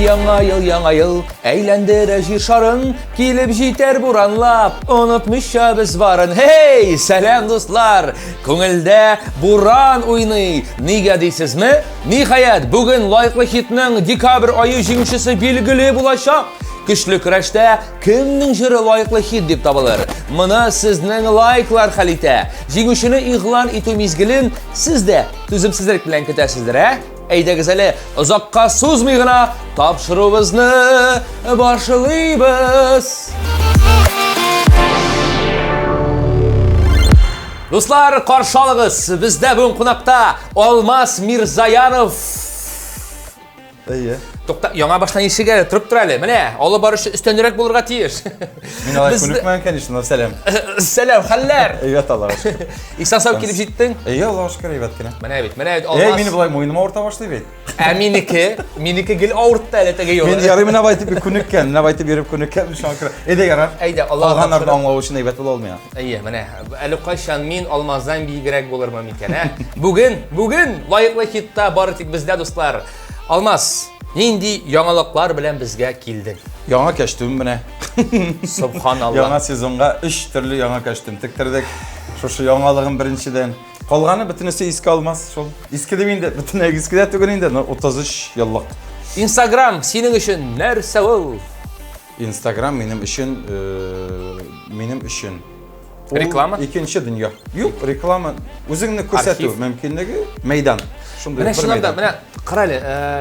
Яңа ел, яңа ел, әйләндерә җир шарын, килеп җитәр буранлап, онытмыйча без барын. Хей, сәлам, дуслар! Күңелдә буран уйный. Нигә дисезме? Ниһаять, бүген лаеклы хитның декабрь ае җиңүчесе билгеле булачак. Көчле көрәштә кемнең җыры лаеклы хит дип табылыр? Моны сезнең лайклар хәл итә. Җиңүчене игълан итү мизгелен сез дә түземсезлек белән көтәсездер, ә? Әйдәгез әле, озакка сузмый гына тапшыруыбызны башлыйбыз. Дуслар, каршы алыгыз. Бездә бүген кунакта Алмаз Мирзаянов. Әйе. Тукта, яңа баштан ишек әле, торып тор әле. Менә, алып баручы өстәнрәк булырга тиеш. Мин алай күнекмәгән, конечно, но сәлам. Сәлам, хәлләр? Әйбәт, Аллага шөкер. Исән сау килеп җиттең? Әйе, Аллага шөкер, әйбәт кенә. Менә бит, менә бит, Алмаз. Әй, мине болай муеным авырта башлый бит. Ә минеке, минеке гел авыртты әле теге юлы. Мин ярый менә бай дип күнеккән, менә бай дип йөреп күнеккән, шуңа күрә. Әйдә ярар. Әйдә, Аллага Калганнарны аңлау өчен әйбәт була ул миңа. Әйе, менә әле кайчан мин Алмаздан биегрәк булырмын микән, ә? Бүген, бүген лаеклы хитта бары тик бездә, дуслар. Алмаз, нинди яңалыклар белән безгә килдең? Яңа кәчтүм менә. Субханалла. Яңа сезонга өч төрле яңа кәчтүм тектердек. Шушы яңалыгым беренчедән. Калганы бөтенесе иске Алмаз шул. Иске дип инде, бөтенләй иске дә түгел инде, но 33 еллык. Инстаграм синең өчен нәрсә ул? Инстаграм минем өчен, минем өчен Реклама? Икенче дөнья. Юк, реклама. Үзеңне күрсәтү мөмкинлеге, мәйдан. Шундый менә чынлап та, менә кара әле,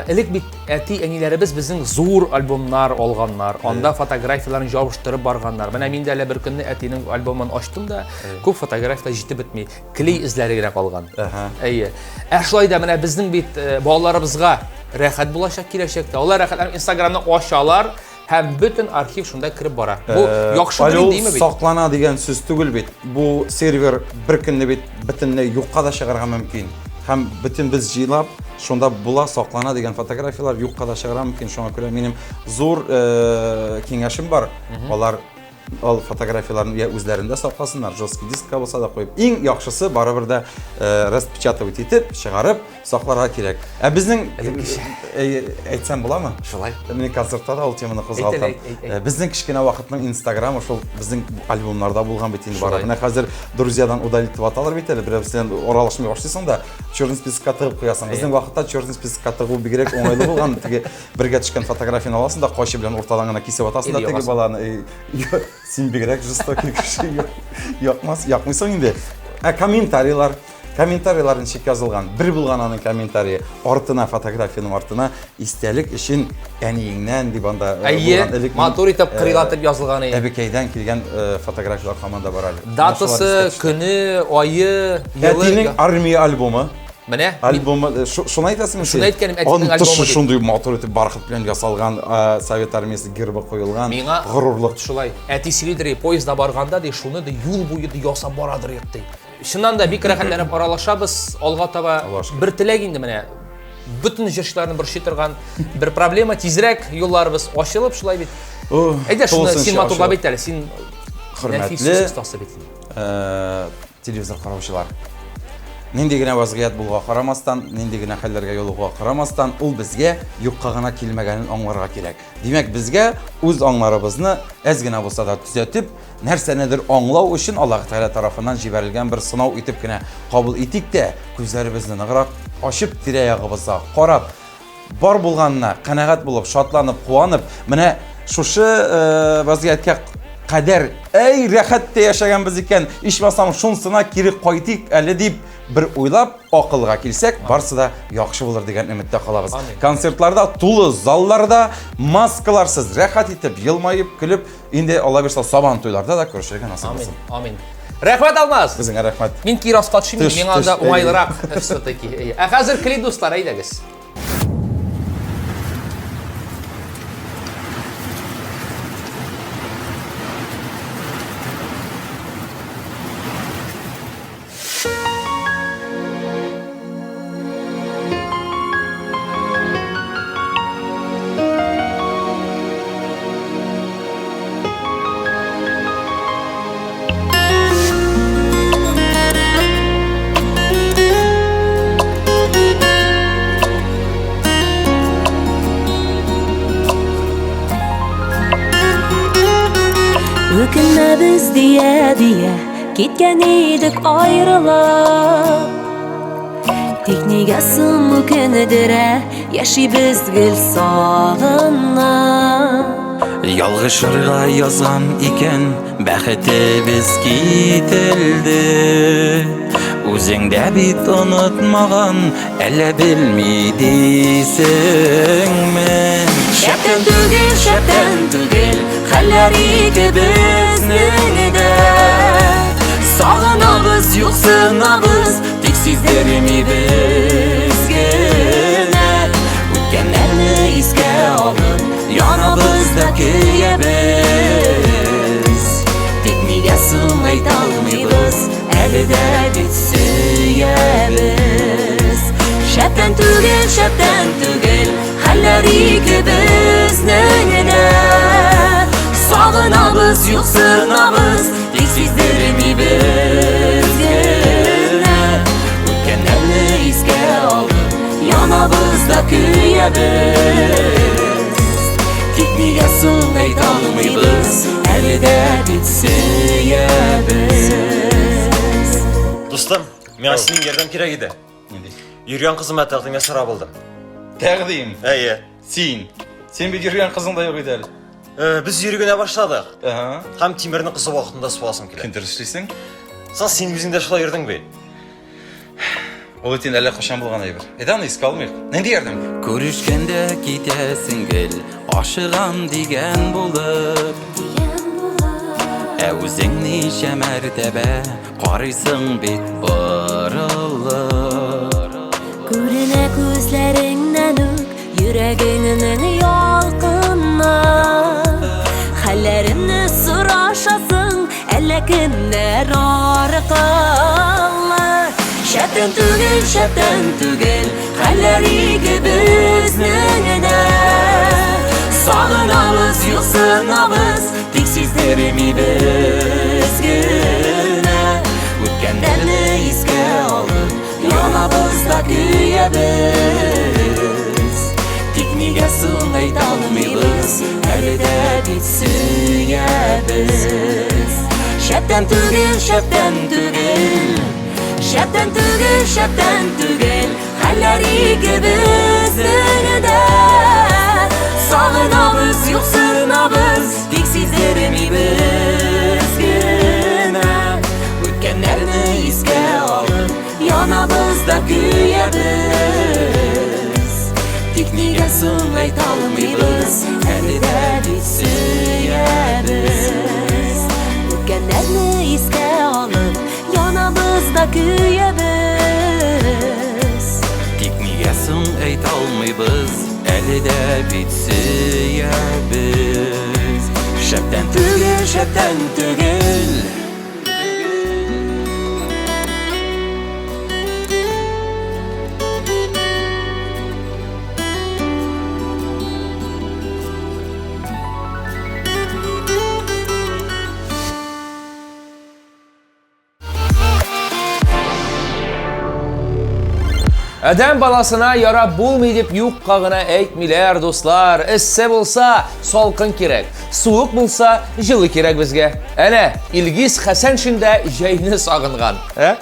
элек бит әти-әниләребез безнең зур альбомнар алганнар, анда фотографияләрен җабыштырып барганнар. Менә мин дә әле бер көнне әтинең альбомын ачтым да, күп фотографияләр җитеп бетми, клей эзләре генә калган. Әйе. Ә шулай да менә безнең бит балаларыбызга рәхәт булачак киләчәктә. Алар рәхәтләнеп Инстаграмны ачалар, Һәм бөтен архив шунда кереп бара. Бу яхшы бер инде, бит. Саклана дигән сүз түгел бит. Бу сервер бер көнне бит бөтенләй юкка да чыгарга мөмкин. Һәм бөтен без җыйлап, шунда була саклана дигән фотографияләр юкка да чыгарга мөмкин. Шуңа күрә минем зур киңәшем бар. Алар ал фотографияләрне я үзләрендә сакласыннар, жесткий дискка булса да куеп. Иң яхшысы барыбер дә распечатывать итеп, чыгарып сакларга кирәк. Ә безнең әйтсәм буламы? Шулай. Мин концертта да ул теманы кузгалтам. Безнең кечкенә вакытның Инстаграмы шул безнең альбомнарда булган бит инде бары. Менә хәзер друзьядан удалить итеп аталар бит әле, берәү синнән аралашмый башлыйсың да, черный списокка тыгып куясың. Безнең вакытта черный списокка тыгу бигрәк уңайлы булган. Теге бергә төшкән фотографияне аласың да, кайчы белән уртадан гына кисеп атасың да теге баланы. Син бигрәк жестокий кеше. Якмас, якмыйсың инде. Ә комментарийлар, комментарийлар ничек язылган? Бер булган аның комментарие, артына, фотографиянең артына истәлек өчен әниеңнән дип анда Әйе, матур итеп кырыйлатып язылган. Әбекәйдән килгән фотографияләр һаман да бар әле. Датасы, көне, ае, елы. Әтинең армия альбомы. Менә. Альбомы, шуны әйтәсеңме син? Шуны әйткәнем, әтинең альбомы. Тышы шундый матур итеп бархат белән ясалган, Совет армиясе гербы куелган. Миңа горурлык. Шулай. Әти сөйлидер, поездда барганда ди, шуны ди юл буе ди ясап барадыр ди. Чыннан да бик рәхәтләнеп аралашабыз. Алга таба бер теләк инде менә. Бөтен җырчыларны борчый торган бер проблема тизрәк юлларыбыз ачылып шулай бит. Әйдә шуны син матурлап әйт әле. Син хөрмәтле телевизор караучылар. Нинди генә вазгыять булуга карамастан, нинди генә хәлләргә юлыгуга карамастан, ул безгә юкка гына килмәгәнен аңларга кирәк. Димәк, безгә үз аңнарыбызны әз генә булса да төзәтеп, нәрсәнедер аңлау өчен Аллаһ Тәгалә тарафыннан җибәрелгән бер сынау итеп кенә кабул итик тә, күзләребезне ныграк ачып, тирә-ягыбызга карап, бар булганына канәгать булып, шатланып, куанып, менә шушы вазгыятькә кадәр әй рәхәт тә яшәгәнбез икән, ичмасам шунсына кире кайтыйк әле дип бер уйлап, акылга килсәк, барсы да яхшы булыр дигән өметтә калабыз. Концертларда тулы залларда маскаларсыз рәхәт итеп, елмаеп, көлеп, инде Алла бирсә, сабан туйларда да күрешергә насыйп булсын. Амин. Амин. Рәхмәт, Алмаз. Үзеңә рәхмәт. Мин кире аска төшим, миңа да уңайлырак все-таки. Ә хәзер клип, дуслар, әйдәгез. Күрешербез дия-дия, киткән идек аерылып. Тик нигә соң үкенедерә, яшибез гел сагынып. Ялгышырга язган икән, бәхетебез кителде. Үзең дә бит онытмаган, әллә белми дисеңме? Шәптән түгел, шәптән түгел, хәлләр икебезнең дә. Сагынабыз, юксынабыз, тик сиздермибез генә. Үткәннәрне искә алып, янабыз да көябез. Тик нигә соң әйтә алмыйбыз, әле дә бит сөябез. Шәптән түгел, шәптән түгел, хәлләр икебезнең дә. Сагынабыз, юксынабыз, тик сиздермибез генә. Үткәннәрне искә алып, янабыз да көябез. Тик нигә соң әйтә алмыйбыз, әле дә бит сөябез. Дустым, миңа синең ярдәм кирәк иде. Нинди? Йөргән кызыма тәкъдим ясарга булдым. Тәкъдим. Әйе. Син. Син бит йөргән кызың да юк иде әле. Без йөри генә башладык. Ага. Һәм Тимерне кызы вакытында суасым килә. Кем дөрес эшлисең? Соң син үзең дә шулай йөрдең бит. Ул бит инде әллә кайчан булган әйбер. Әйдә аны искә алмыйк. Нинди ярдәм? Күрешкәндә китәсең гел, ашыгам дигән булып. Ә үзең ничә мәртәбә карыйсың бит борылып. Күренә күзләреңнән үк йөрәгеңнең ялкыны. Хәлләремне сорашасың, әллә кемнәр аркылы. Шәптән түгел, шәптән түгел, хәлләр икебезнең дә. Сагынабыз, юксынабыз, тик сиздермибез генә. Үткәннәрне искә алып, янабыз да көябез. Тик нигә соң әйтә алмыйбыз, әле дә бит сөябез. Шәптән түгел, шәптән түгел, шәптән түгел, шәптән түгел, хәлләр икебезнең дә. Сагынабыз, юксынабыз, тик сиздермибез генә. Үткәннәрне искә алып, янабыз да көябез. Тик нигә соң әйтә алмыйбыз, әле дә бит сөябез. Үткәннәрне искә алып, янабыз да көябез. Тик нигә соң әйтә алмыйбыз, әле дә бит сөябез. Шәптән түгел, шәптән түгел. Адәм баласына ярап булмый дип юкка гына әйтмиләр, дуслар. Эссе булса, салкын кирәк. Суык булса, җылы кирәк безгә. Әнә, Илгиз Хәсәншин дә җәйне сагынган. Ә?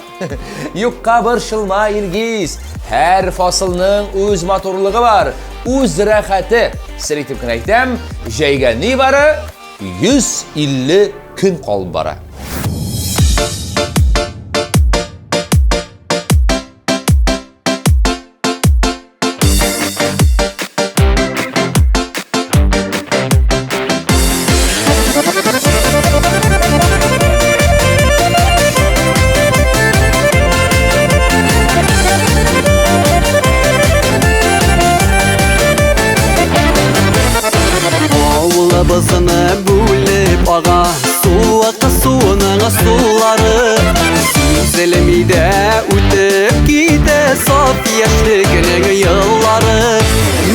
Юкка борчылма, Илгиз. Һәр фасылның үз матурлыгы бар, үз рәхәте. Сер итеп кенә әйтәм, җәйгә нибары 150 көн калып бара. Авылыбызны бүлеп ага суык суының сулары. Сизелми дә үтеп китә саф яшьлегенең еллары.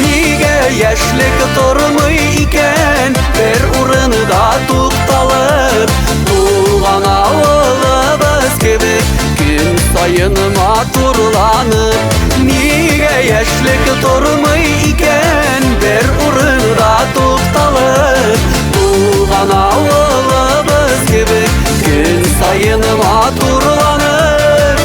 Нигә яшьлек тормый икән бер урында тукталып? Туган авылыбыз кебек көн саен матурланып. Нигә яшьлек тормый икән бер урында тукталып? Туган авылыбыз кебек саен матурланып.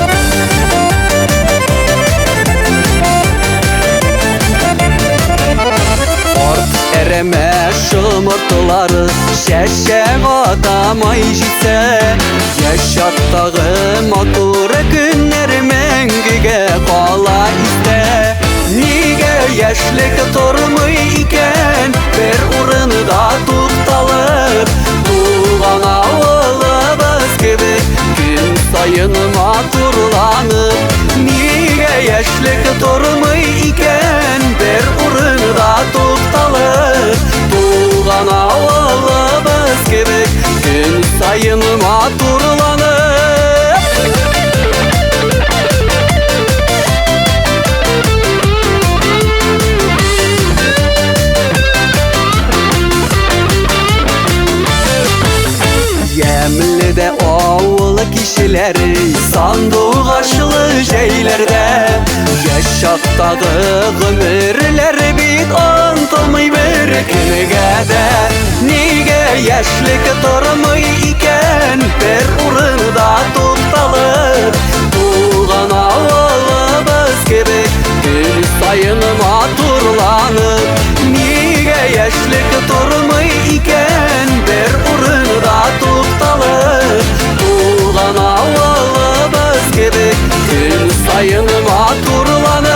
Арт әрәмә шомыртлары чәчәк атамай җитсә, яшь чактагы матур көннәр мәңгегә кала истә. Нигә яшьлек тормый икән бер урында тукталып, туган авылыбыз кебек көн саен матурланып. Нигә яшьлек тормый икән бер урында тукталып, туган авылыбыз кебек көн саен матурланып. Ямьле дә авыл кешеләре сандугачлы җәйләрдә, яшь чактагы гомерләр бит онытылмый бер кемгә дә. Нигә яшьлек тормый икән бер урында тукталып, туган авылыбыз кебек көн саен матурланып. Нигә яшьлек тормый икән бер урында тукталып, туган авылыбыз кебек көн саен матурланып.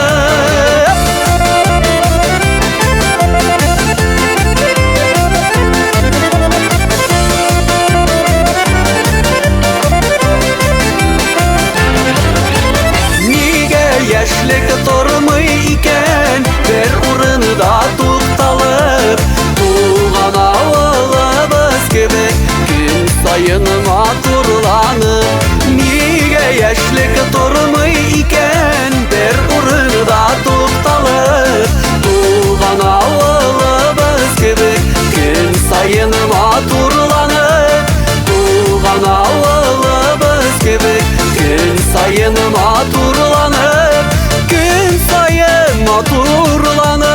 Нигә яшьлек тормый икән бер урында тукталып, туган авылыбыз кебек көн саен матурланып. Нигә яшьлек тормый икән бер урында тукталып, туган авылыбыз кебек көн саен матурланып. Туган авылыбыз кебек көн саен матурланып, көн саен матурланып.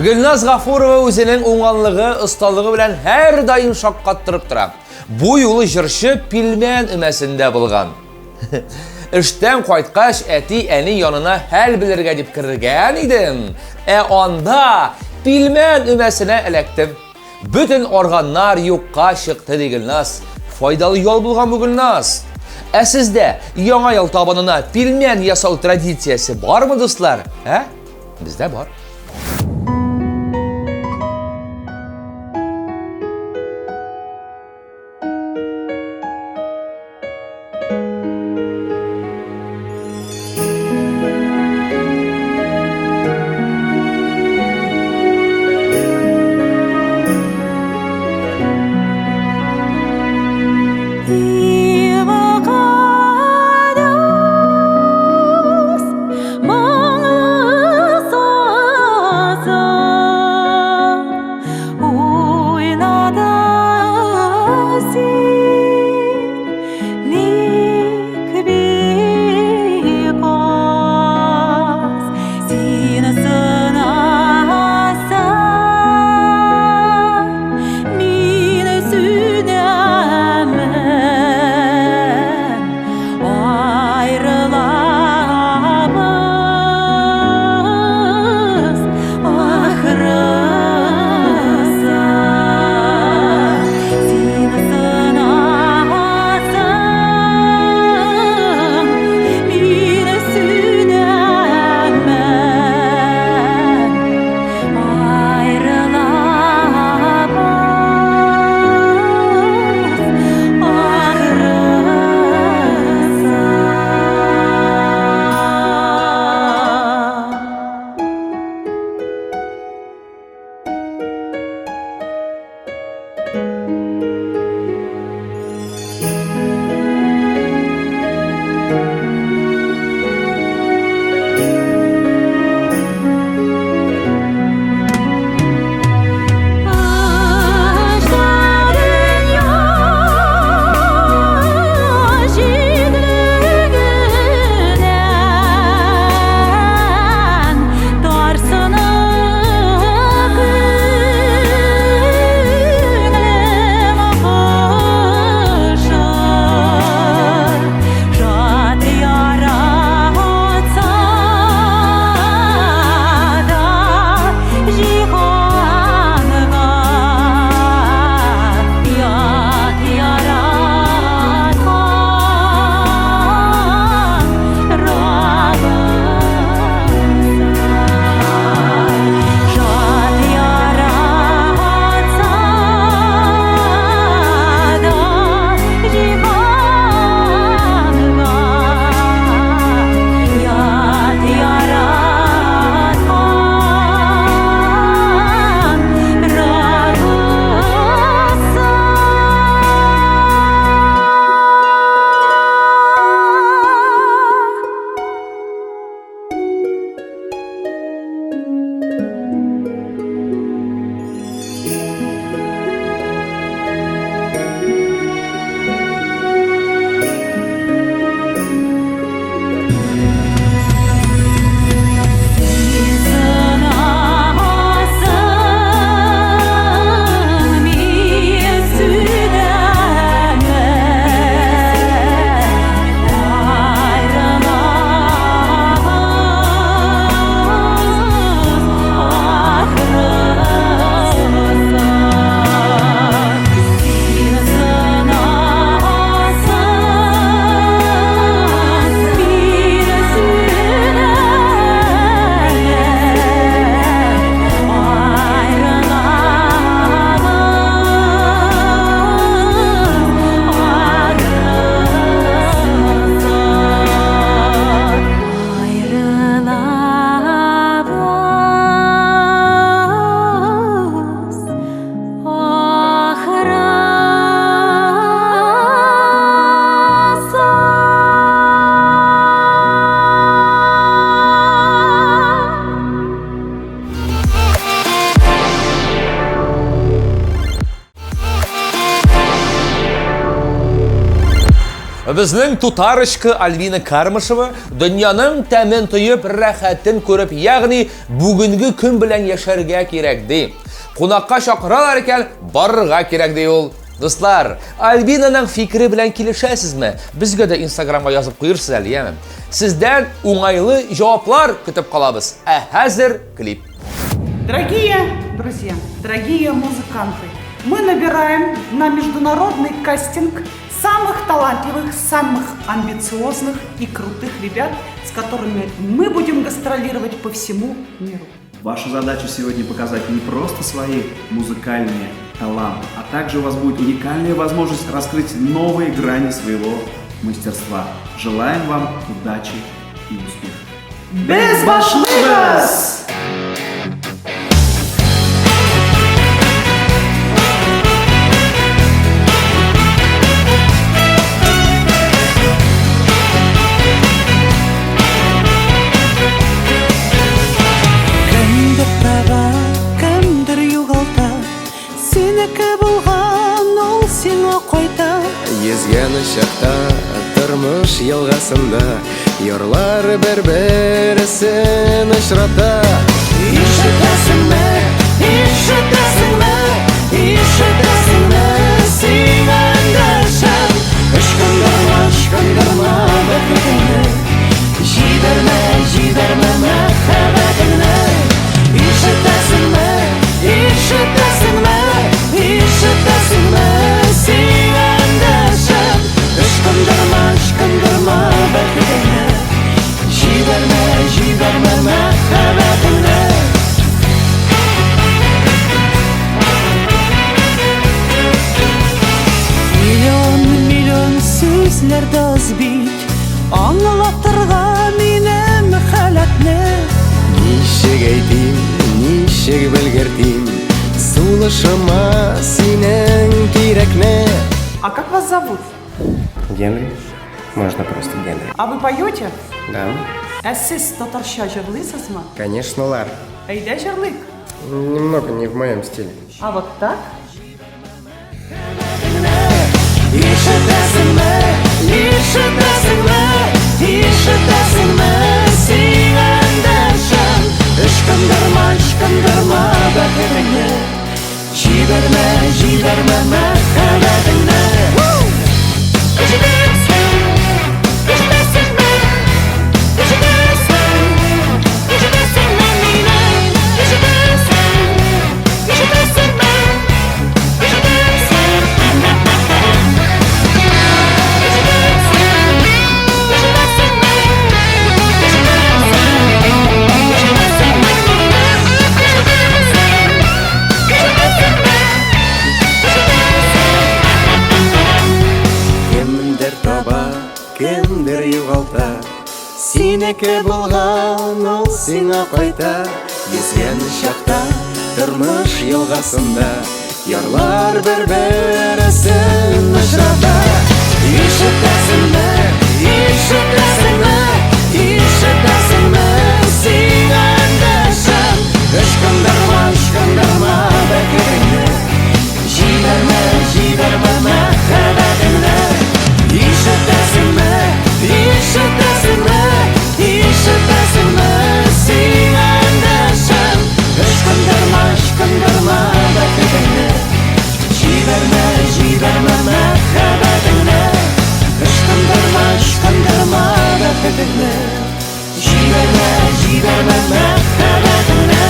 Гөлназ Гафурова үзенең уңганлыгы, осталыгы белән һәрдаим шаккаттырып тора. Бу юлы җырчы пилмән өмәсендә булган. Эштән кайткач, әти-әни янына хәл белергә дип кергән идем. Ә анда пилмән өмәсенә эләктем. Бөтен органнар юкка чыкты, ди Гөлназ. Файдалы ял булган бу Гөлназ. Ә сездә яңа ел табынына пилмән ясау традициясе бармы, дуслар? Ә? Бездә бар. Моңлы Безнең тутарочка Альбина Кармышева дөньяның тәмен тоеп, рәхәтен күреп, ягъни бүгенге көн белән яшәргә кирәк, ди. Кунакка чакыралар икән, барырга кирәк, ди ул. Дуслар, Альбинаның фикере белән килешәсезме? Безгә дә Инстаграмга язып куерсыз әле, яме? Сездән уңайлы җаваплар көтеп калабыз. Ә хәзер клип. Дорогие друзья, дорогие музыканты, мы набираем на международный кастинг самых талантливых, самых амбициозных и крутых ребят, с которыми мы будем гастролировать по всему миру. Ваша задача сегодня показать не просто свои музыкальные таланты, а также у вас будет уникальная возможность раскрыть новые грани своего мастерства. Желаем вам удачи и успеха. Без башлыйбыз! Кемдер таба, кемдер югалта, Синеке булган ул сиңа кайта. Йөзгән чакта тормыш елгасында Ярлар бер-берсен очрата. Ишетәсеңме, ишетәсеңме, ишетәсеңме, син эндәшәм. Ычкындырма, ычкындырма бәхетеңне, Җибәрмә, җибәрмә мәхәббәтеңне. Ишетәсеңме, ишетәсеңме, ишетәсеңме, син эндәшәм. Ычкындырма, ычкындырма бәхетеңне, Җибәрмә, җибәрмә мәхәббәтеңне. Миллион, миллион сүзләр дә аз бит Аңлатырга минем халәтне. Ничек әйтим, ничек белгертим Сулышыма синең кирәкне. А как вас зовут? Генри. Можно просто Генри. А вы поете? Да. Ә сез татарча җырлыйсызмы? Конечно, Лар. Әйдә җырлыйк. Немного не в моем стиле. А вот так? Ишетәсеңме, ишетәсеңме, ишетәсеңме, син эндәшәм. Ычкындырма, ычкындырма бәхетеңне, Җибәрмә, җибәрмә мәхәббәтеңне. Ишетәсең, ишетәсеңме, ишетәсең, ишетәсеңме мине? Ишетәсең, ишетәсеңме, ишетәсең. Кемдер таба, кемдер югалта Синеке булган ул сиңа кайта. Йөзгән чакта тормыш елгасында Ярлар бер-берсен очрата. Ишетәсеңме, ишетәсеңме, ишетәсеңме, син эндәшәм. Ычкындырма, ычкындырма бәхетеңне, Җибәрмә, җибәрмә мәхәббәтеңне. Ишетәсеңме, ишетәсеңме, ишетәсеңме, син эндәшәм. Ычкындырма, ычкындырма бәхетеңне, Җибәрмә, җибәрмә мәхәббәтеңне. Ычкындырма, ычкындырма бәхетеңне, Җибәрмә, җибәрмә мәхәббәтеңне.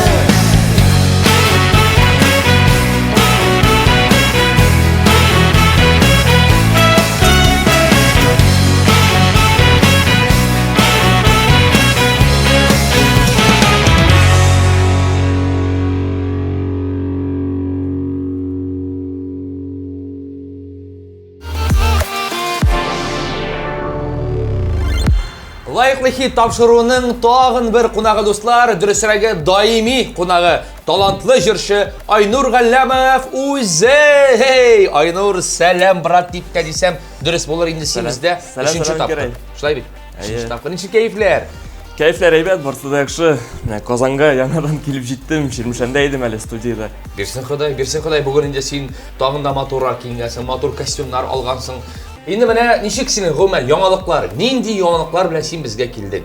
Лайклы хит тапшыруының тагын бер кунагы, дуслар, дөресрәге даими кунагы, талантлы җырчы Айнур Галләмов үзе. Hey, Айнур, сәлам, брат, дип тә дисәм, дөрес булыр инде син бездә Сәлам, өченче сәлам, тапкыр. Гәрәй. Шулай бит? Өченче тапкыр. Ничек кәефләр? Кәефләр әйбәт, барысы да яхшы. Менә Казанга яңадан килеп җиттем. Чирмешәндә идем әле студиядә. Бирсен Ходай, бирсен Ходай. Бүген инде син тагын да матуррак киенгәнсең, матур костюмнар алгансың. Инде менә ничек синең гомумән яңалыклар, нинди яңалыклар белән син безгә килдең?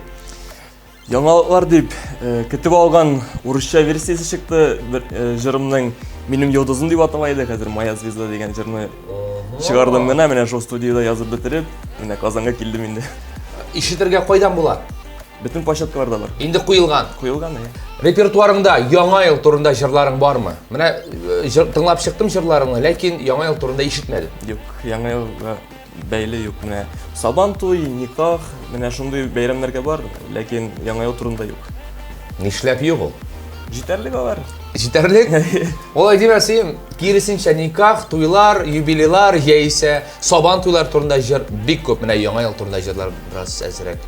Яңалыклар дип э, көтеп алган урысча версиясе чыкты. Бер э, җырымның Минем йолдызым дип атала иде, хәзер Моя звезда дигән җырны чыгардым гына, менә шул студиядә язып бетереп, менә Казанга килдем инде. Ишетергә кайдан була? Бөтен площадкаларда бар. Инде куелган. Куелган, әйе. Репертуарыңда Яңа ел турында җырларың бармы? Менә э, җыр, тыңлап чыктым җырларыңны, ләкин Яңа ел турында ишетмәдем. Юк, Яңа елга бәйле юк. Менә Сабан туй, никах, менә шундый бәйрәмнәргә бар, ләкин Яңа ел турында юк. Нишләп юк ул? Җитәрлек алар. Җитәрлек? Олай димә син, киресенчә никах, туйлар, юбилейлар яисә Сабан туйлар турында җыр бик күп. Менә Яңа ел турында җырлар бераз әзрәк.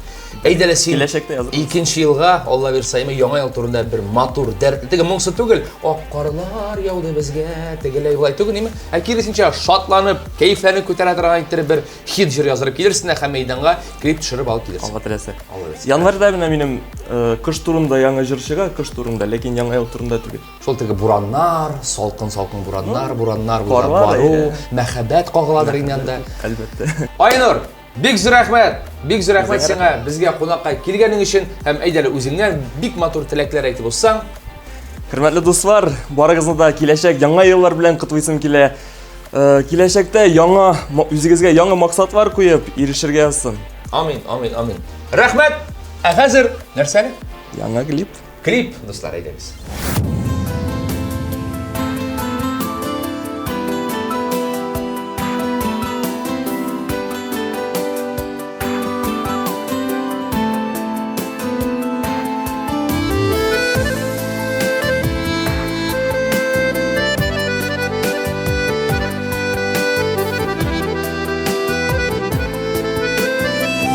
Әйдә әле син Киләчәктә язырбыз. Икенче елга, Алла бирсә, Яңа ел турында бер матур, дәртле, теге моңсу түгел, ак карлар яуды безгә, тегеләй болай түгел, ниме? Ә киресенчә, шатланып, кәефләрне күтәрә торган иттереп бер хит җыр яздырып килерсең дә һәм мәйданга клип төшереп алып килерсең. Алла теләсә. Алла теләсә. Январьда менә минем э, кыш турында яңа җыр чыга, кыш турында, ләкин Яңа ел турында түгел. Шул теге бураннар, салкын-салкын бураннар, бураннар буйлап карлар, бару, әйе. мәхәббәт кагыладыр инде анда. Әлбәттә. Айнур, Бик зур рәхмәт! Бик зур рәхмәт сиңа безгә кунакка килгәнең өчен һәм әйдә әле үзеңнән бик матур теләкләр әйтеп узсаң. Хөрмәтле дуслар, барыгызны да киләчәк яңа еллар белән котлыйсым килә. Э, киләчәктә яңа үзегезгә яңа максатлар куеп ирешергә язсын. Амин, амин, амин. Рәхмәт! Ә хәзер нәрсә әле? Яңа клип. Клип, дуслар, әйдәгез.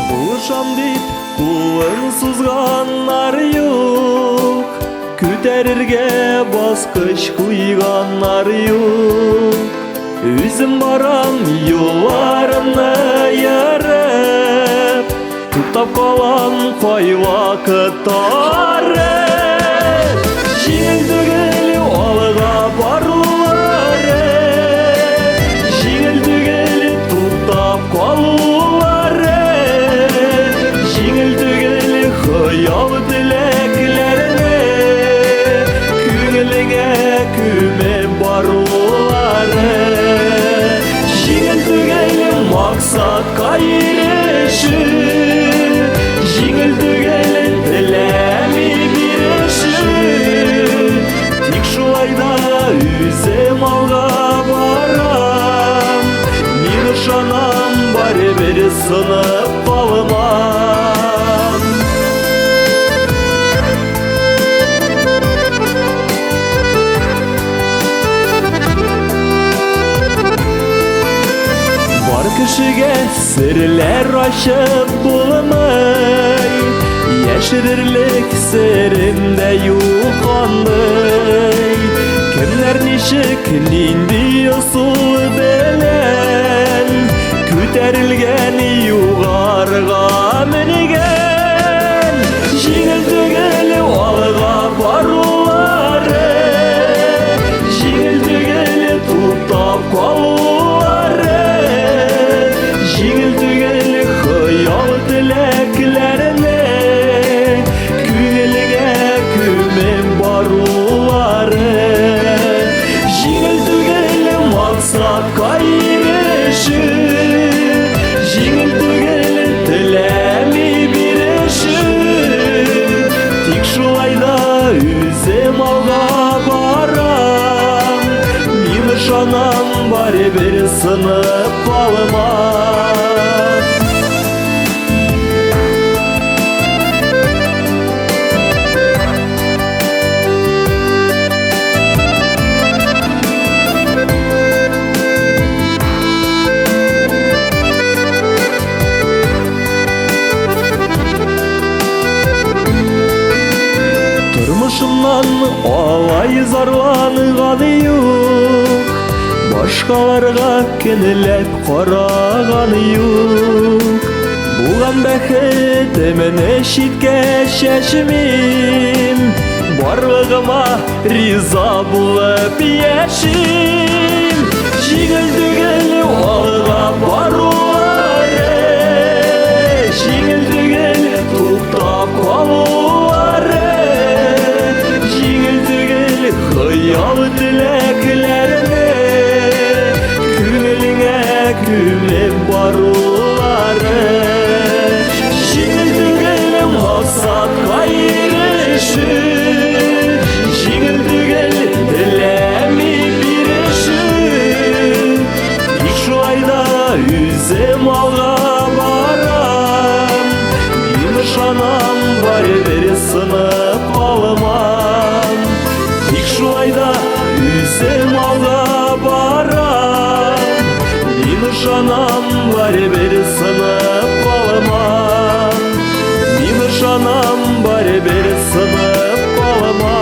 Булышам дип Кулын сузганнар юк, Күтәрергә баскыч куйганнар юк. Үзем барам юлларымны ерып, Туктап калам кайвакыт арып. Җиңел түгел алга барулары, Җиңел түгел туктап калулары, Җиңел түгел хыял теләкләрне Күңелеңә күмеп барулары. Җиңел түгел максатка ирешү, Җиңел түгел теләми бирешү. Тик шулай да үзем алга барам, Мин ышанам, барыбер сынып калмам. Бар кешегә серләр ачып булмый, Яшерерлек серем дә юк андый. Кемнәр ничек, нинди ысул белән Күтәрелгән югарыга менгән. Җиңел түгел алга барулары, Җиңел түгел туктап калулары, Җиңел түгел хыял теләкләрне Күңелгә күмеп барулары. Җиңел түгел максатка ирешү, Җиңел түгел теләми бирешү. Тик шулай да үзем алга барам, Мин ышанам, барыбер сынып калмам. Тормышымнан алай зарланган юк, Башкаларга көнләп караган юк. Булган бәхетемне читкә чәчмим, Барлыгыма риза булып яшим. Җиңел түгел алга барулары, Саклап калулары җиңел түгел хыял теләкләрне күңелеңә күмеп барулары җиңел түгел максатка ирешү җиңел түгел теләми бирешү тик шулай да үзем алга барам мин ышанам барыбер сынып калмам тик шулай да үзем алга барам мин ышанам барыбер сынып калмам мин ышанам барыбер сынып калмам.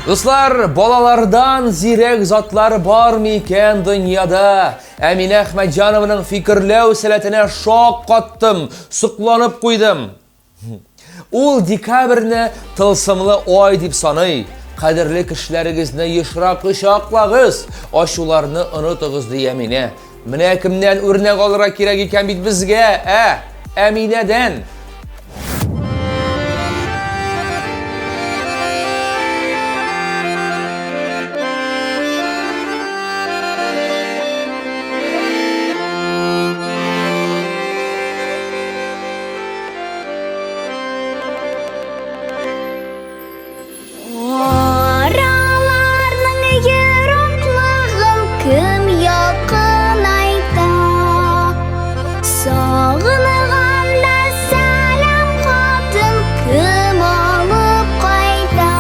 Дуслар, балалардан зирәк затлар бар микән дөньяда? Әминә Әхмәтҗанованың фикерләү сәләтенә шаккаттым, сокланып куйдым. Ул декабрьне тылсымлы ай дип саный. Кадерле кешеләрегезне ешрак кочаклагыз, ачуларны онытыгыз, ди Әминә. Менә кемнән үрнәк алырга кирәк икән бит безгә, ә? Әминәдән. Араларның ераклыгын кем якынайта? Сагынганда сәлам хатын кем алып кайта?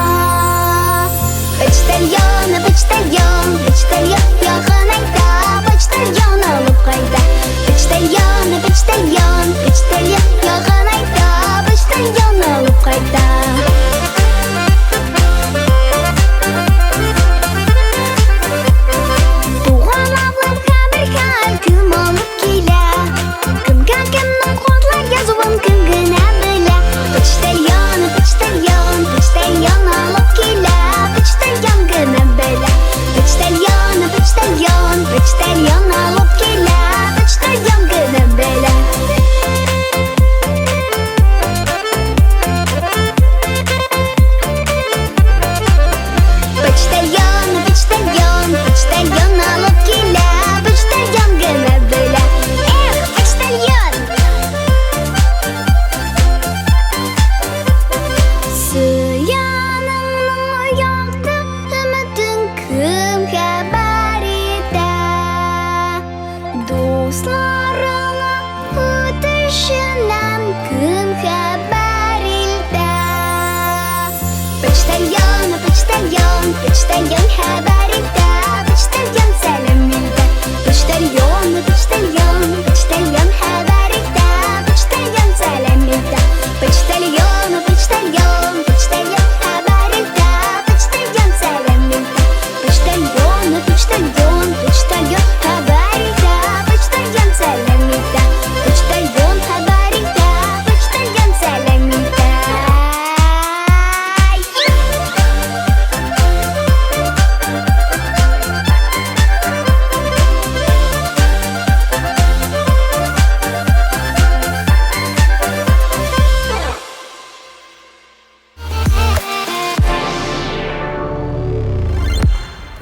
Почтальон, почтальон, почтальон якынайта, почтальон алып кайта. Почтальон, почтальон, почтальон якынайта, почтальон алып кайта. Туган авыл хәбәр хәл кем алып килә? Кемгә кемнең хатлар язуын кем генә белә? Почтальон, почтальон, почтальон алып килә, почтальон генә белә. Почтальон, почтальон, почтальон алып килә, почтальон генә белә. Почтальон, почтальон, почтальон алып килә, почтальон генә белә. Эх, почтальон! Сөяныңның якты өметен кем хәбәр итә? Дусларыңа үтешеннән кем хәбәр илтә? Почтальон, почтальон, почтальон хәбәр итә, почтальон сәлам илтә. Почтальон, почтальон, почтальон хәбәр итә, почтальон сәлам илтә. Почтальон, почтальон, почтальон хәбәр итә, почтальон сәлам илтә. Почтальон, почтальон, почтальон хәбәр итә, почтальон сәлам илтә. Почтальон хәбәр итә, почтальон сәлам илтә.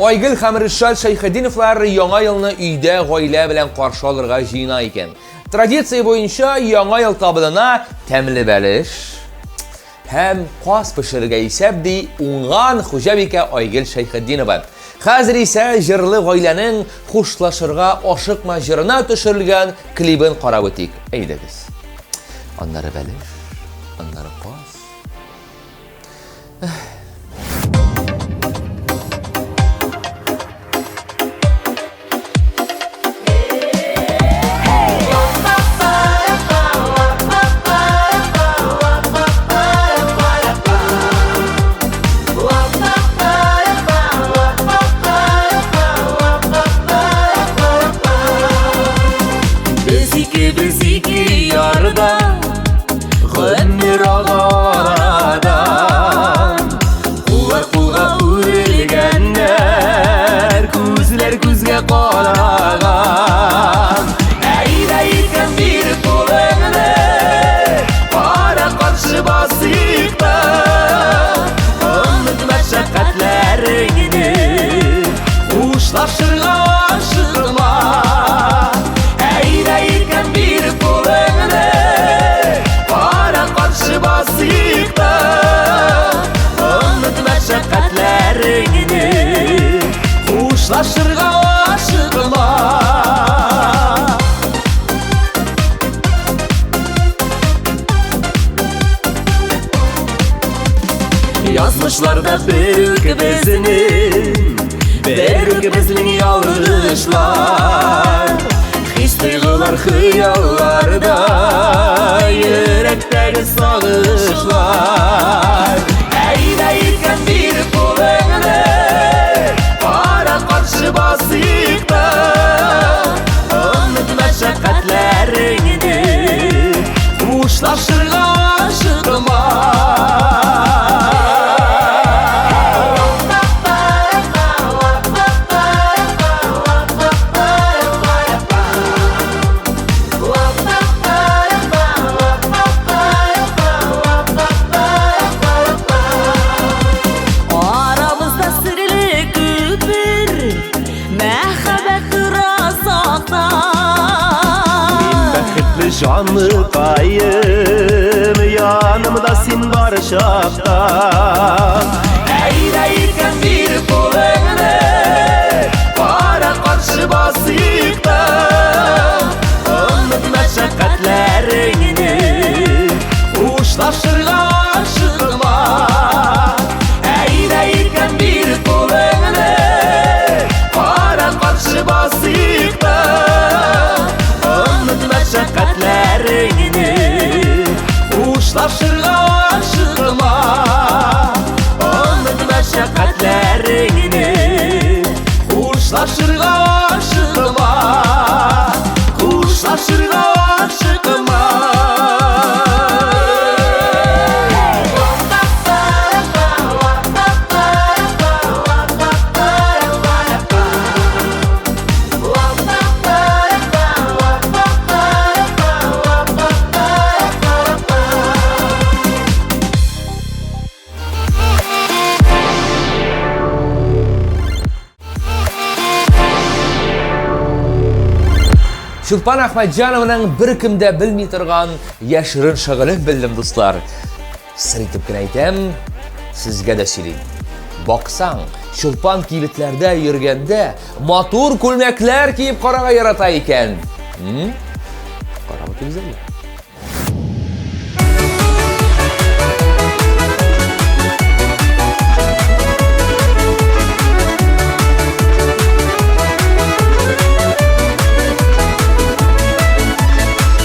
Айгөл һәм Ришат Шәйхетдиновлар яңа елны өйдә гаилә белән каршы алырга җыена икән. Традиция буенча яңа ел табынына тәмле бәлеш һәм каз пешерергә исәп, ди уңган хуҗабикә Айгөл Шәйхетдинова. Хәзер исә җырлы гаиләнең Хушлашырга ашыкма җырына төшерелгән клибын карап үтик. Әйдәгез. Аннары бәлеш, аннары каз. Без икебез ике ярда, гомер арадан. Куллар кулга үрелгәннәр, күзләр күзгә караган. иркен бир кулыңны, Кара каршы басыйк та, Оныт мәшәкатьләреңне, Хушлашырга ашыкма. Әйдә иркен бир кулыңны, Кара каршы басыйк та, Оныт мәшәкатьләреңне, Хушлашырга ашыкма. Язмышларда бер үк безнең, бер үк безнең ялгышлар. Хис-тойгылар хыялларда, йөрәктәге сагышлар. Әйдә иркен бир кулыңны, Кара каршы басыйк та, Оныт мәшәкатьләреңне, Хушлашырга ашыкма. Арабызда серле күпер, мәхәббәт тора сакта. Бәхетле җаныкаем, янымда син бар чакта. Әйдә иркен бир кулыңны, Кара каршы басыйк та, Оныт мәшәкатьләреңне, Хушлашырга ашыкма. Әйдә иркен бир кулыңны, Кара каршы басыйк та, Оныт мәшәкатьләреңне, Хушлашырга ашыкма. Оныт мәшәкатьләреңне, Хушлашырга ашыкма. Хушлашырга ашыкма. Чулпан Әхмәтҗанованың беркем дә белми торган яшерен шөгылен белдем, дуслар. Сер итеп кенә әйтәм, сезгә дә сөйлим. Баксаң, Чулпан кибетләрдә йөргәндә матур күлмәкләр киеп карарга ярата икән. Карап үтегез әле.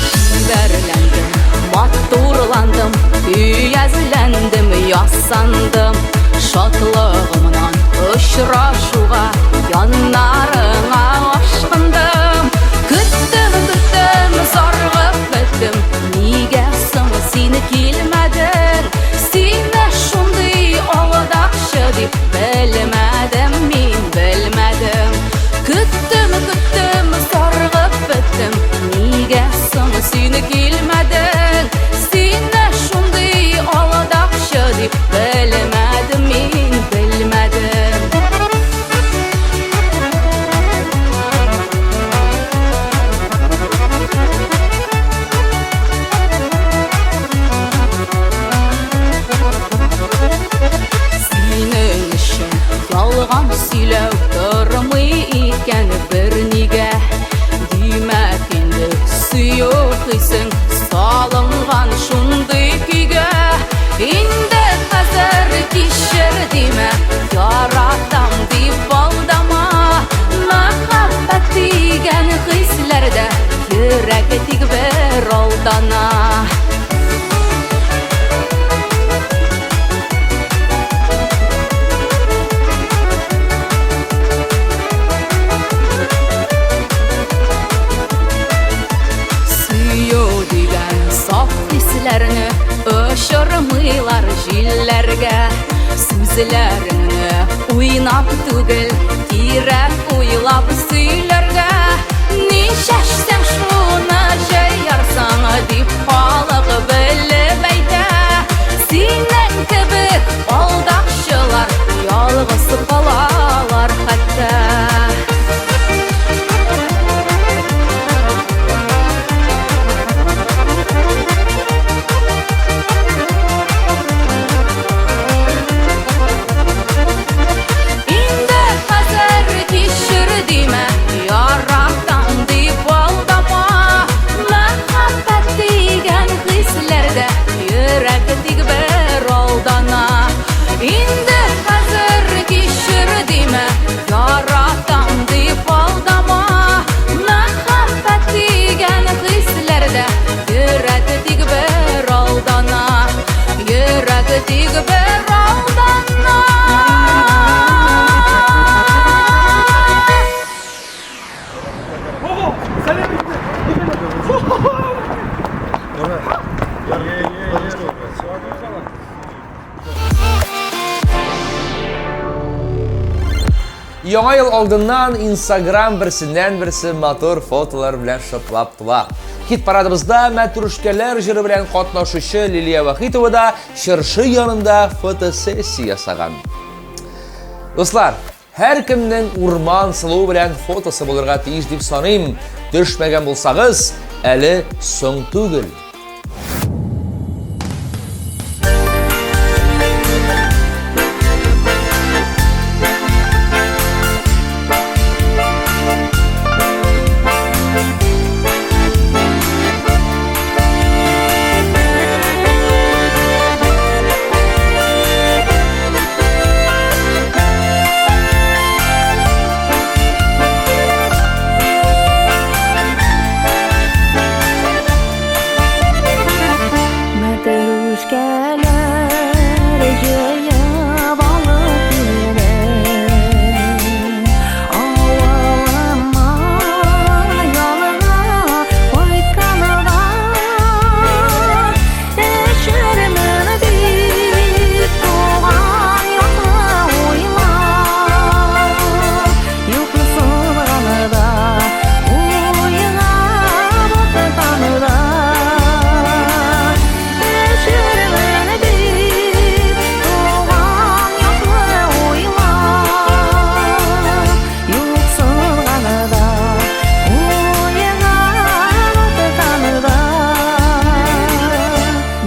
Чибәрләндем, матурландым, өязләндем, ясандым. Шатлыгымнан очрашуга яннарыңа ашкындым. Көттем, көттем, зарыгып беттем. Нигә соң син килмәдең? Сине шундый алдакчы дип белмәдем мин, белмәдем. Көттем, көттем, зарыгып беттем. Нигә соң син килмәдең? Сине шундый алдакчы дип белмәдем мин, белмәдем. Синең өчен ялган сөйләү тормый икән бернигә. Димәк инде сөю хисең салынган шундый көйгә. Инде хәзер кичер димә, яратам дип алдама. Мәхәббәт дигән хисләрдә йөрәк тик бер алдана. Сөю дигән саф хисләрне очырмыйлар җилләргә. Сүзләреңне уйнап түгел, кирәк уйлап сөйләргә. Ни чәчсәң шуны дип халык белеп әйтә. Синең кебек алдакчылар ялгыз калалар хәтта. Инде хәзер кичер димә, яратам дип алдама. Мәхәббәт дигән хисләрдә йөрәк тик бер алдана. Инде хәзер кичер димә, яратам дип алдама. Мәхәббәт дигән хисләрдә йөрәк тик бер алдана. Йөрәк тик бер алдана. Яңа ел алдыннан Instagram берсеннән-берсе матур фотолар белән шыплап тула. Хит парадыбызда Мәтрүшкәләр җыры белән катнашучы Лилия Вахитова да чыршы янында фотосессия ясаган. Дуслар, һәркемнең урман сылуы белән фотосы булырга тиеш дип саныйм. Төшмәгән булсагыз, әле соң түгел. Мәтрүшкәләр җыеп алып килдем. Авылыма ялга кайтканда эчермен дип туган якны уйлап, юксынганда уйга батканда. Эчермен дип туган якны уйлап, юксынганда уйга батканда.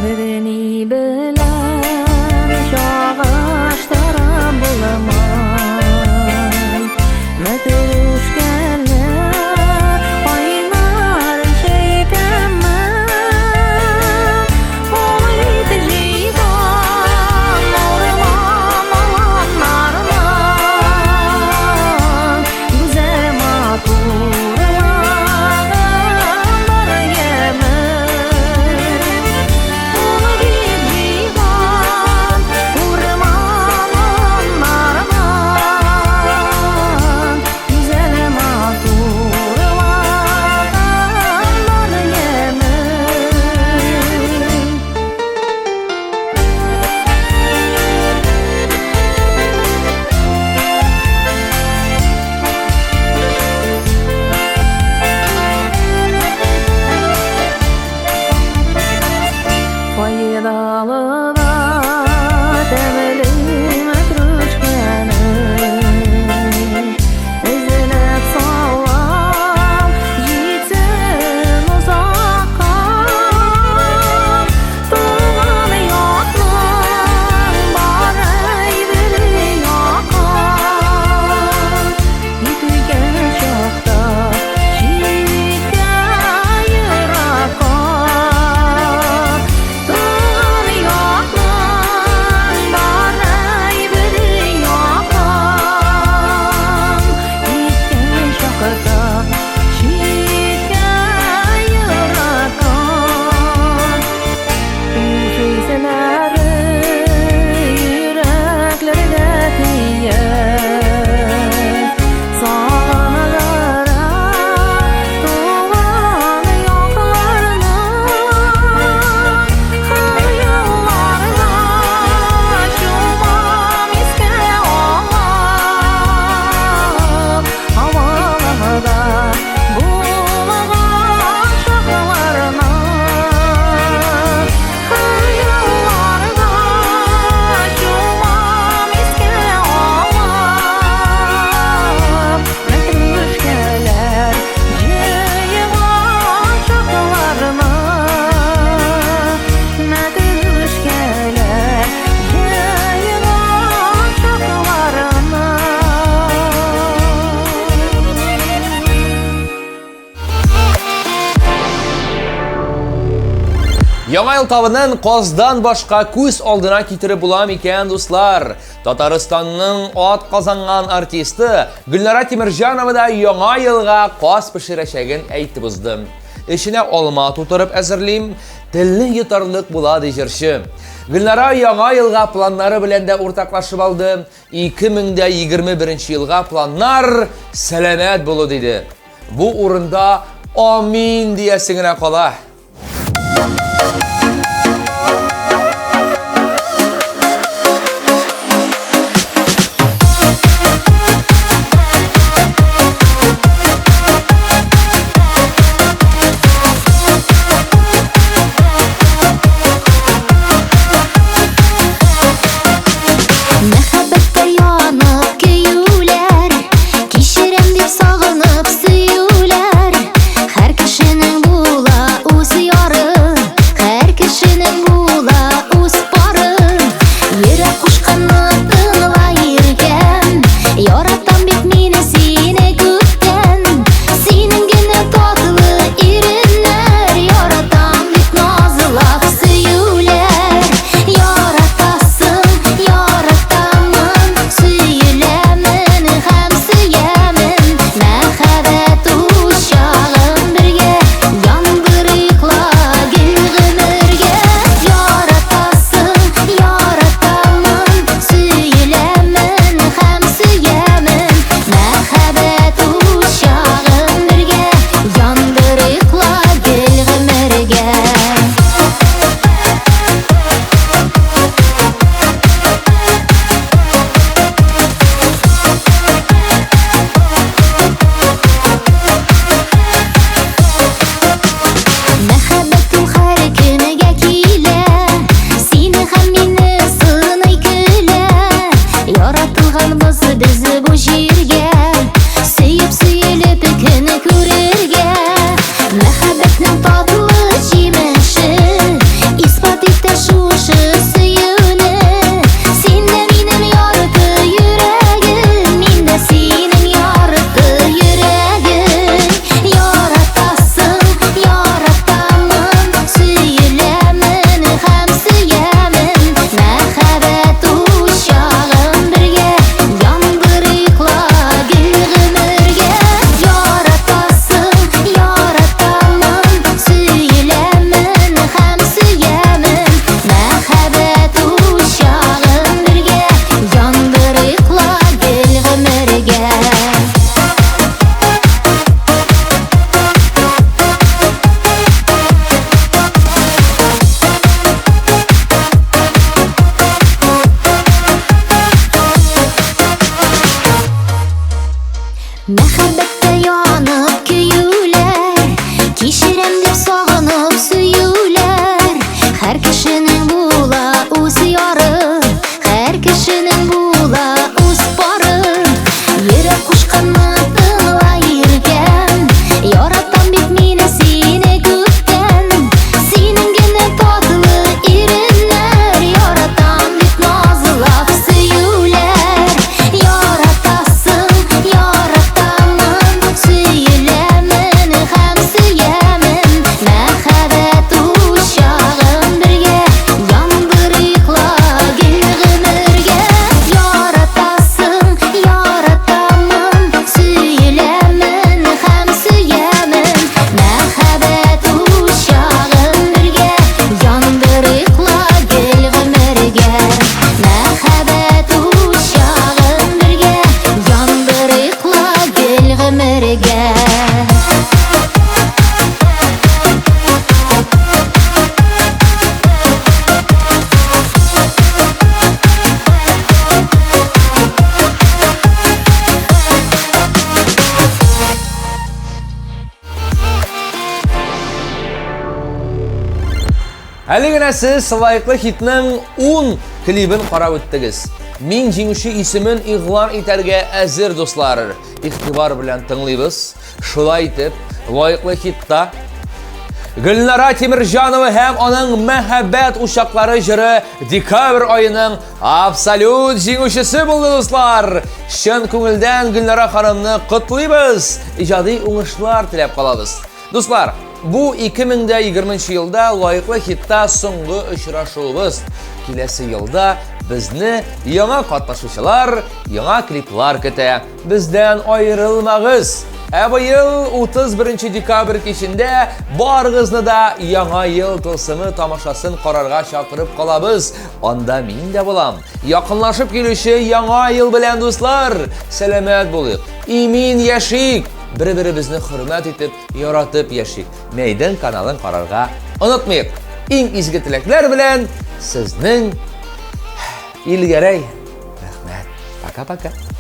Берни белән чагыштырып булмый. Мәтрүшкәле кайнар чәй тәмен, ул бит җыйган урман аланнарыннан. Гүзәл матурлыгын бар ямен. Ул бит җыйган урман аланнарыннан. Гүзәл матурлыгын бар ямен. Файдалы да тәмле мәтрүшкәне эзләп салам җитсен озакка. Туган якның бар әйбере якын. Киткән чакта читкә еракка. Туган якның Яңа ел табынын каздан башка күз алдына китереп була микән, дуслар? Татарстанның ат казанган артисты Гөлнара Тимерҗанова да яңа елга каз пешерәчәген әйтеп узды. Эченә алма тутырып әзерлим, телне йотарлык була, ди җырчы. Гөлнара яңа елга планнары белән дә уртаклашып алды. 2021 елга планнар сәламәт булу диде. Бу урында амин диясе генә кала. Мәхәббәттә янып көюләр, Кичерәм дип сагынып сөюләр. Һәр кешенең була үз яры, Һәр кешенең була үз пары. Йөрәк кушканны тыңла, иркәм, Яратам бит мин сине күптән. Синең генә татлы иреннәр, Яратам бит назлап сөюләр. Яратасың, яратамын, сөеләмен һәм сөямен. Мәхәббәт учагын бергә яндырыйк ла гел гомергә. Яратасың, яратамын, сөеләмен һәм сөямен. Мәхәббәт учагын бергә яндырыйк ла гел гомергә. Мәхәббәт ул һәркемгә килә, Сине һәм мине сыный көлә. Яратылганбыз без бу җиргә, Сөеп сөелеп көн күрергә. Мәхәббәтнең татлы җимеше Исбат итә шушы сөюне. Син дә минем ярты йөрәгем, Мин дә синең ярты йөрәгең. Яратасың, яратамын, сөеләмен һәм сөямен. Мәхәббәт учагын бергә яндырыйк ла гел гомергә. Яратасың, яратамын, сөеләмен һәм сөямен. Мәхәббәт учагын бергә яндырыйк ла гел гомергә. Мәхәббәттә янып көюләр, Кичерәм дип сагынып сөюләр. Һәр кешенең була үз яры, Һәр кешенең була үз пары. Йөрәк кушканны тыңла, иркәм, Яратам бит мин сине күптән. Синең генә татлы иреннәр, Яратам бит назлап сөюләр. Яратасың, яратамын, сөеләмен һәм сөямен. Мәхәббәт учагын бергә яндырыйк ла гел гомергә. Яратасың, яратамын, сөеләмен һәм сөямен. Мәхәббәт учагын бергә яндырыйк ла гел гомергә. Мәхәббәт учагын бергә яндырыйк ла гел гомергә. Әле генә сез лайклы хитның 10 клибын карап үттегез. Мин җиңүче исемен игълан итәргә әзер, дуслар. Игътибар белән тыңлыйбыз. Шулай итеп, лайклы хитта Гөлнара Тимерҗанова һәм аның Мәхәббәт учаклары җыры декабрь аеның абсолют җиңүчесе булды, дуслар. Чын күңелдән Гөлнара ханымны котлыйбыз. Иҗади уңышлар теләп калабыз. Дуслар, Бу 2020 елда лаеклы хитта соңгы очрашуыбыз. Киләсе елда безне яңа катнашучылар, яңа клиплар көтә. Бездән аерылмагыз! Ә быел 31 декабрь кичендә барыгызны да Яңа ел тылсымы тамашасын карарга чакырып калабыз. Анда мин дә булам. Якынлашып килүче Яңа ел белән, дуслар! Сәламәт булыйк, имин яшик, бер-беребезне хөрмәт итеп, яратып яшик. Мәйдан каналын карарга онытмыйк. Иң изге теләкләр белән сезнең Илгәрәй. Рәхмәт. Пока-пока.